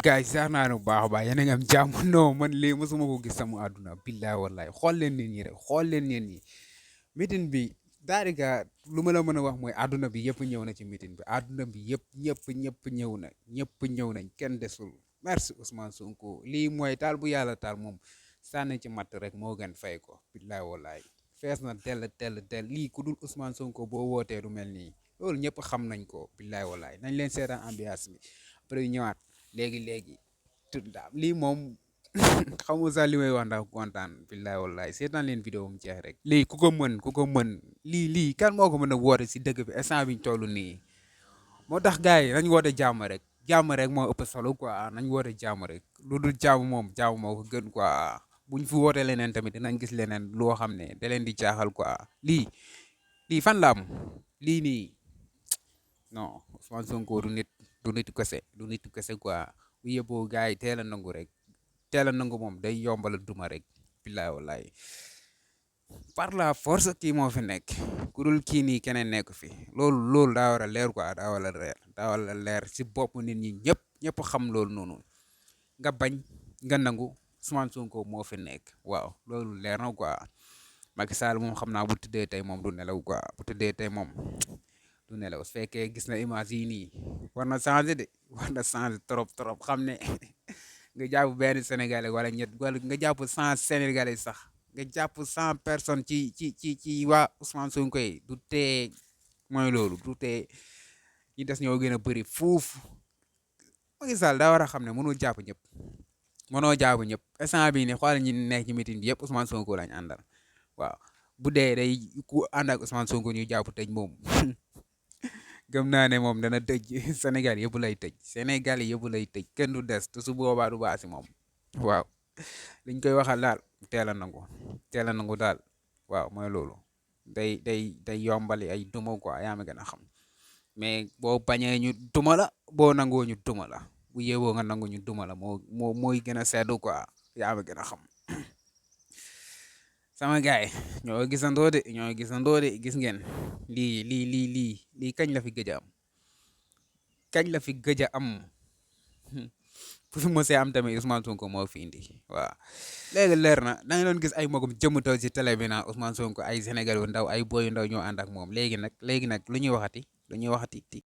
guys sax naa ne bu baax a baax yéen a ngi am jàmm non man lii mosuma ko gis sama àdduna billaay wallaay xool leen nit ñi rek xool leen nit ñi meeting bi daanaka lu ma la mën a wax mooy àdduna bi yëpp ñëw na ci meeting bi àdduna bi ñëpp ñëw na ñëpp ñëw nañ kenn desul merci Ousmane Sonko lii mooy taal bu yàlla taal moom sànni ci matt rek moo gën fay ko billaay wallaay fees na tell lii ku dul Ousmane Sonko boo wootee du mel nii loolu ñëpp xam nañ ko billaay wallaay nañ leen seetaan ambiance bi après ñëwaat léegi lii moom xamu sax li may wax ndax kontaan billaay wallaay seetaan leen vidéo mu jeex rek lii ku ko mën lii kan moo ko mën a woote si dëgg bi instant biñ toll nii moo tax gars yi nañ woote jàmm rek moo ëpp solo quoi nañ woote jàmm rek lu dul jàmm moom jàmm moo ko gën quoi buñ fi woote leneen tamit dinañ gis leneen loo xam ne da leen di jaaxal quoi lii fan la am lii nii non Ousmane Sonko du nit kese quoi bu yëboo gars yi teel a nangu rek teel a nangu moom day yombal duma rek billaay wallaay par la force kii moo fi nekk ku dul kii nii keneen nekk fi loolu daa war a leer quoi daa war a leer si bopp nit ñi ñëpp xam loolu noonu nga bañ nga nangu Ousmane Sonko moo fi nekk waaw loolu leer na quoi Macky Sall moom xam naa bu tëddee tey moom du nelaw quoi bu tëddee tey moom du nelaw su fekkee gis na image yi nii war na changer trop xam ne nga jàpp benn sénégalais wala nga jàpp 100 sénégalais sax nga jàpp 100 personnes ci waa Ousmane Sonko yi du tee mooy loolu du tee ñi des ñoo gën a bëri fuuf Macky Sall daa war a xam ne mënoo jàpp ñëpp instant bii nii xoolal ñi nekk ci meeting bi yëpp Ousmane Sonko lañ àndal waaw bu dee day ku ànd ak Ousmane Sonko ñu jàpp tëj moom gëm naa ne moom dana tëj Sénégal yëpp lay tëj kenn du des te su boobaa du baax si moom waaw liñ koy waxal daal teel a nangu daal waaw mooy loolu day yombali ay duma quoi yaa ma gën a xam mais boo bañee ñu duma la boo nangoo ñu duma la bu yeboo nga nangu ñu duma la mooy gën a seddu quoi yaa ma gën a xam sama gaay ñoo gisandoo de gis ngeen lii kañ la fi gëj a am fu fi mosee am tamit Ousmane Sonko moo fi indi waaw léegi leer na da nga doon gis ay magum jëmm taw ci télé bi naa Ousmane Sonko ay Sénégal yu ndaw ay boy yu ndaw ñoo ànd ak moom léegi nag lu ñuy waxati